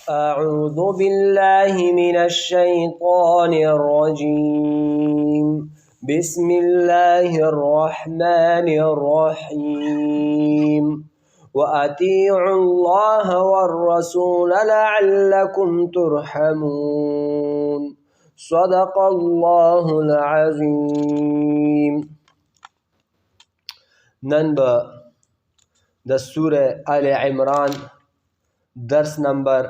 أعوذ بالله من الشيطان الرجيم. بسم الله الرحمن الرحيم. وأطيعوا الله والرسول لعلكم ترحمون. صدق الله العظيم. نن به د سوره آل عمران درس نمبر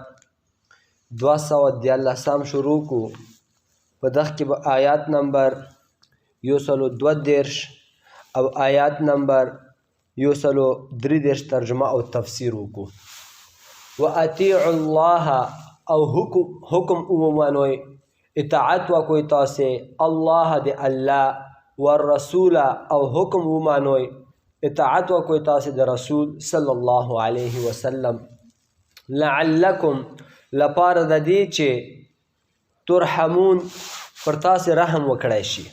213 شروع کو. په دغه کې به آیات نمبر 132 او آیات نمبر 133 ترجمه او تفسیر وکړو. وأطیعوا الله او حکم ومنئ، اطاعت وکړئ تاسې الله د الله، والرسول او حکم ومنئ، اطاعت وکړئ تاسې د رسول صلی الله علیه وسلم. لعلکم لپاره د دې چې ترحمون پر تاسې رحم وکړای شي.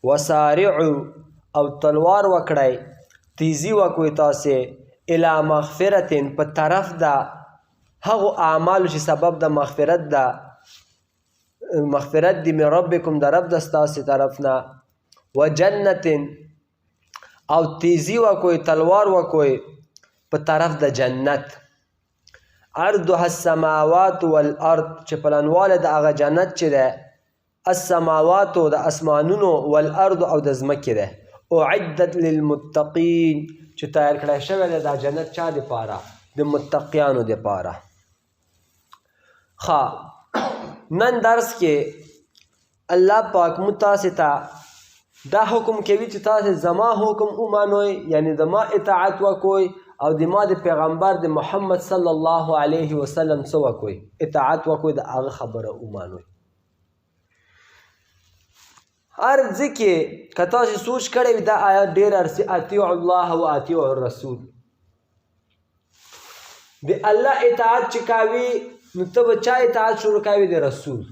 وسارعو او تلوار وکړئ، تیزی وکړئ تاسې الی مغفرت په طرف د هغو اعمالو چې سبب د مغفرت ده، مغفرت دی من ربکم د رب د ستاسې طرف نه، وجنت او تیزی وکوي، تلوار وکوي په طرف د جنت. عرضها السماوات والارض چې پلنواله د هغه جنت چې ده، السماوات د اسمانونو، والارض او د ځمکې ده. اعدت للمتقین چې تیار کړی شوی دی دا جنت چا دپاره؟ د متقیانو دپاره. ښه، نن درس کې الله پاک مو تاسې ته دا حکم کوي چې تاسې زما حکم ومنئ، یعنی د ما اطاعت وکوئ او د ما د پیغمبر د محمد صلی الله علیه وسلم څه وکوئ؟ اطاعت وکوئ، د هغه خبره ومنئ. هر ځای کې که تاسې سوچ کړی وي دا آیات ډېر ارسي، اطیعوا الله و اطیعوا الرسول. د الله اطاعت چې کوي نو ته به چا اطاعت شروع کوي؟ د رسول.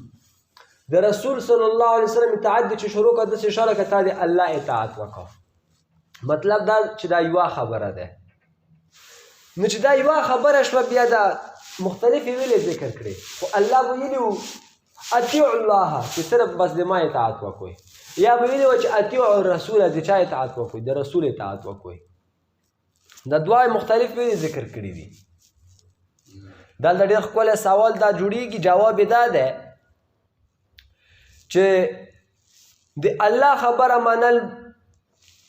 د رسول صلی الله علیه وسلم اطاعت چې شروع کړه داسې شو لکه تا د الله اطاعت وکړ. مطلب دا چې دا یوه خبره ده. نو چې دا یوه خبره شوه بیا دا مختلفې ویلې ذکر کړې، خو الله ویلي وو اطیعوا الله چې صرف بس د ما اطاعت وکړئ، یا ویلي وو چې اطیعوا الرسول د چا اطاعت وکړئ؟ د رسول اطاعت وکړئ. دا دوه مختلف ویلې ذکر کړي دي. دلته ډېر ښکلی سوال دا جوړیږي، جواب یې دا دی چې د الله خبره منل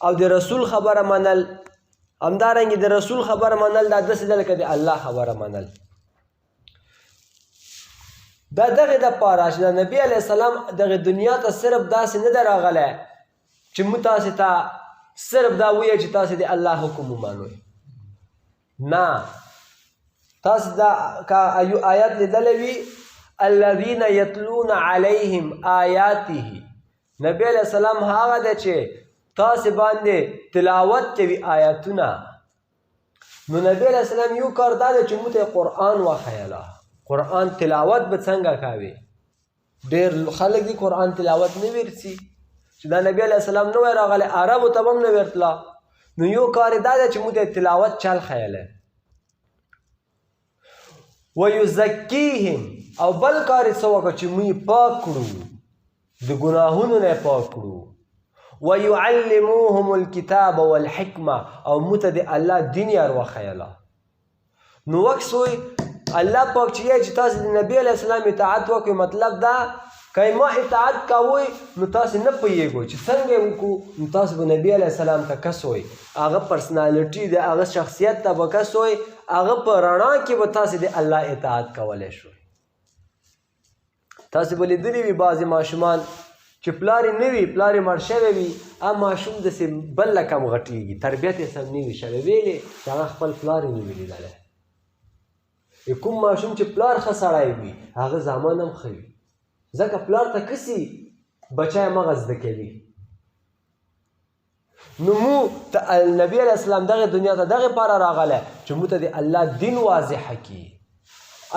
او د رسول خبره منل، همدارنګه د رسول خبره منل دا داسې ده لکه د الله خبره منل. دا دغه د پاره چې د نبی علی السلام دغه دنیا ته صرف داسې نه دی راغلی چې موږ تاسې ته صرف دا وایي چې تاسې د الله حکم ومنئ. نه، تاسو دا کا ایو آیات لیدلی وي، الذین یتلون علیهم آیاته. نبی علیہ السلام هغه دی چې تاسو باندې تلاوت کوي آیاتونه. نو نبی علیہ السلام یو کار دا دی چې موږ ته قرآن وښیله. قرآن تلاوت به څنګه کوي؟ ډېر خلک دي قرآن تلاوت نه ورسي، چې دا نبی علیہ السلام نه وای راغلی عربو ته به هم نه ورتله. نو یو کار دا دی چې موږ ته تلاوت چل ښیلی. ویزکیهم او بل کار یې څه وکړه چې موږ یې پاک کړو، د ګناهونو نه یې پاک کړو. ویعلموهم الکتاب والحکمه او موږ ته د الله دین یې وښیله. نو وکسوی الله پاک چې یې چې تاسو د نبی علیه السلام اطاعت وکړئ، مطلب دا که ما اطاعت کوئ نو تاسو نه پوهېږئ چې څنګه یې وکړو، نو تاسو به نبی علیه السلام ته کس وئ، هغه پرسنالټي د هغه شخصیت ته به کس وئ، هغه په رڼا کې به تاسو د الله اطاعت کولی شئ. تاسو به لیدلي وي بعضې ماشومان چې پلار یې نه وي، پلار یې مړ شوی وي، هغه ماشوم داسې بل رقم غټېږي، تربیت یې سم نه وي شوی، ویلې چې هغه خپل پلار یې نه وي لیدلی. کوم ماشوم چې پلار ښه سړی وي هغه زامن هم ښه وي، ځکه پلار ته کسي بچی همغه زده کوي. نو مو ته نبی علیه السلام دغه دنیا ته دغه پاره راغلی چې مو ته د الله دین واضح کړي.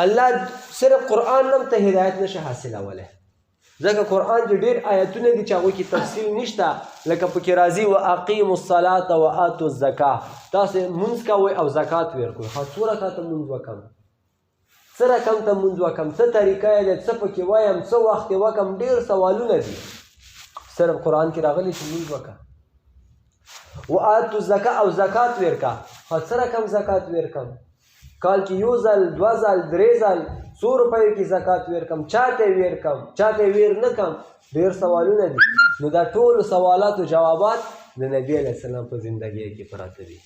الله صرف قرآن نم ته هدایت نشي حاصلولی، ځکه قرآن کې ډېر آیتونه دي چې هغوی کې تفصیل نشته، لکه پکې راځي واقیموا الصلاة وآتوا الزکاة، تاسو مونځ کوئ او زکات ورکوئ. ښه، څو رکعته مونځ وکړم؟ څه رقم ته مونځ وکم، څه طریقه یې ده، څه پکې وایم، څه وخت یې وکم، ډېر سوالونه دي. صرف قرآن کې راغلي چې مونځ وکه. وآتو الزکا او زکات ورکا، خو څه رقم زکات ورکم؟ کال کې یو ځل، دوه ځل، درې ځل، څو روپیو کې زکات ورکم، چاته یې ورکم، چاته یې ور نه کم؟ ډېر سوالونه دي. نو دا ټولو سوالاتو جوابات د نبی علیه السلام په زندګۍ کې پراته دي.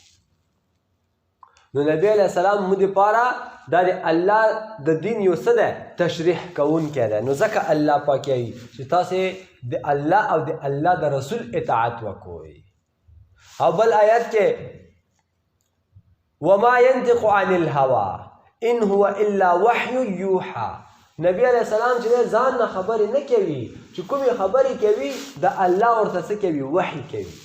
نو نبی علیه السلام مو دپاره دا د الله د دین یو څه دی، تشریح کوونکی دی. نو ځکه الله پاک وایي چې تاسې د الله او د الله د رسول اطاعت وکوئ. او بل آیت کې وما ينطق عن الهوى ان هو الا وحي يوحى. نبی علیه السلام چې ځان نه خبرې نه کوي، چې کومې خبرې کوي د الله ورته څه کوي؟ وحي کوي.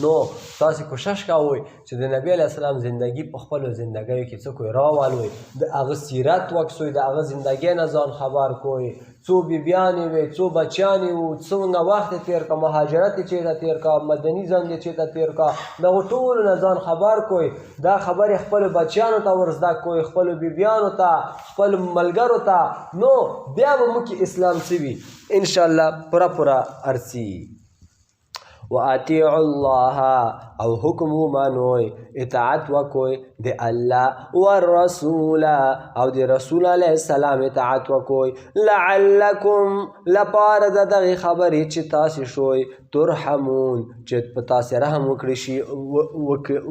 نو تاسو کوشش کوئ چې د نبی علیه السلام زندگی په خپلو زندګیو کې څه کوئ، راولئ، د هغه سیرت وکسوئ، د هغه زندګۍ نه ځان خبر کوئ، څو بیبیانې وې، څو بچیان یې وو، څومره وخت یې تېر کړ، مهاجرت یې چېرته تېر کړ، مدني ژوند یې چېرته تېر کړ، دغو ټولو نه ځان خبر کوئ. دا خبرې خپلو بچیانو ته ورزده کوئ، خپلو بیبیانو ته، خپلو ملګرو ته. نو بیا به موږ کې اسلام څه وي انشاءالله پوره پوره ارڅي. وأطيعوا الله او حکم ومنوئ، اطاعت وکوئ د الله والرسول او د رسول علیه السلام اطاعت وکوئ، لعلکم لپاره د دغې خبرې چې تاسې شوئ ترحمون، چې په تاسې رحم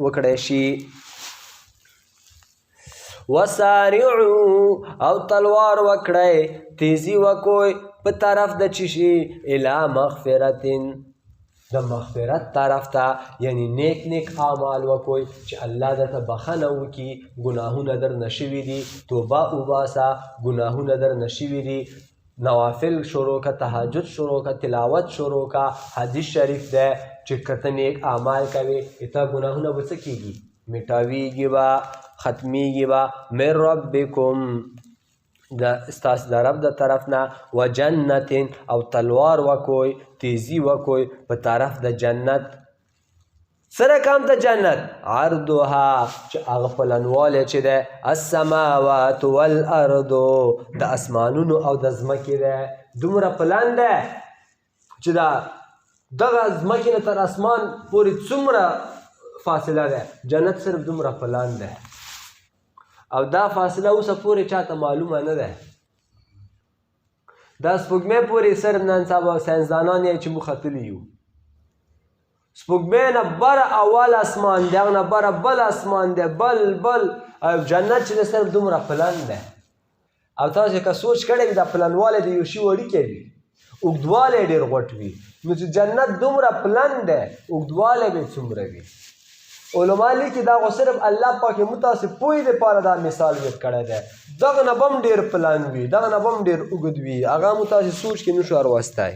وکړی شي. وسارعو او تلوار وکړئ، تیزی وکوئ په طرف د چی شي، الی مغفرتن، د مغفرت طرف ته، یعنی نیک نیک اعمال وکوئ چې الله درته بخښنه وکړي، ګناهونه در نه شوي دي توبه وباسه، ګناهونه در نه شوي دي نوافل شروع که، تهجد شروع که، تلاوت شروع که. حدیث شریف دی چې که ته نیک اعمال کوې تا ګناهونه به څه کېږي؟ مټاویږي به، ختمیږي به. من ربکم، د ستاسو د رب د طرف نه. وجنت او تلوار وکوئ، تیزی وکوئ په طرف د جنت. څه رقم د جنت؟ عرضها، چې هغه پلنوالی چې دی السماوات والارض، د اسمانونو او د ځمکې دی، دومره پلن دی چې دا دغه ځمکې نه تر اسمان پورې څومره فاصله ده، جنت صرف دومره پلن دی. او دا فاصله اوسه پورې چاته معلومه نه ده. دا سپوږمۍ پورې صرف نن سبا ساینسدانان یې چې موږ ختلي یو، سپوږمۍ نه بره اول اسمان دی، هغه نه بره بل اسمان دی، بل بل، او جنت چې صرف دومره پلن دی. او تاسو که سوچ کړی وي دا پلنوالی د یو شي وړوکی وي، اوږدوالی ډېر غټ وي، نو چې جنت دومره پلن دی اوږدوالی به یې څومره وي؟ علما لیکي دا خو صرف الله پاک موږ تاسې پوهې دپاره دا مثال ورکړی دی، دغه نه به هم ډېر پلن وي، دغه نه به هم ډېر اوږد وي، هغه موږ تاسې سوچ کې نشو اروستی.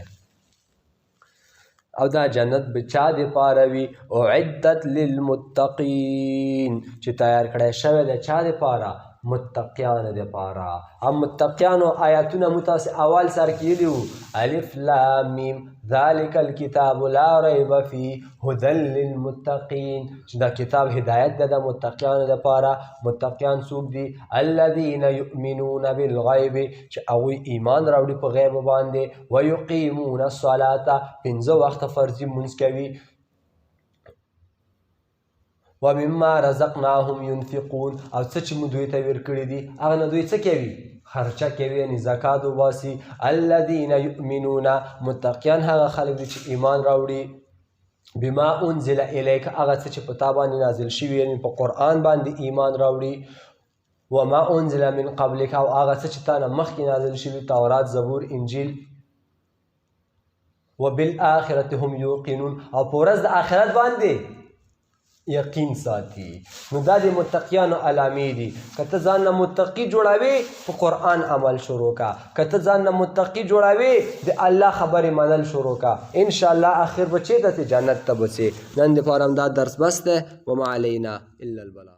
او دا جنت به چا دپاره وي؟ اعدت للمتقین، چې تیار کړی شوی دی چا دپاره؟ متقیانو دپاره. او متقیانو آیاتونه مو تاسې اول سر کې ویلي وو، الف لام میم ذلک الکتاب لا ریب فی هدى للمتقین، چې دا کتاب هدایت ده د متقیانو دپاره. متقیان څوک دي؟ الذین یؤمنون بالغیب، چې هغوی ایمان راوړي په غیب باندې، ویقیمون الصلاة، پنځه وخته فرضي مونځ کوي، ومما رزقناهم ينفقون، او څه چې مو دوی ته ورکړي دي هغه نه دوی څه کوي؟ خرچه کوي، یعنی زکات وباسي. الذین یؤمنون، متقیان هغه خلک دي چې ایمان راوړي، بما انزل الیک، هغه څه چې په تا باندې نازل شوي، یعنی په قرآن باندې ایمان راوړي، وما انزل من قبلک، او هغه څه چې تا نه مخکې نازل شوي، تورات، زبور، انجیل، وبالآخرة هم یوقنون، او په ورځ د آخرت باندې یقین ساتي. نو دا د متقیانو علامې دي. که ته ځان نه متقي جوړوې په قرآن عمل شروع کا، که ته ځان نه متقي جوړوې د الله خبرې منل شروع کا، انشاءالله اخر به چېرته ځې؟ جنت ته به ځې. نن دپاره همدا درس بس دی. وما علینا الا البلاغ.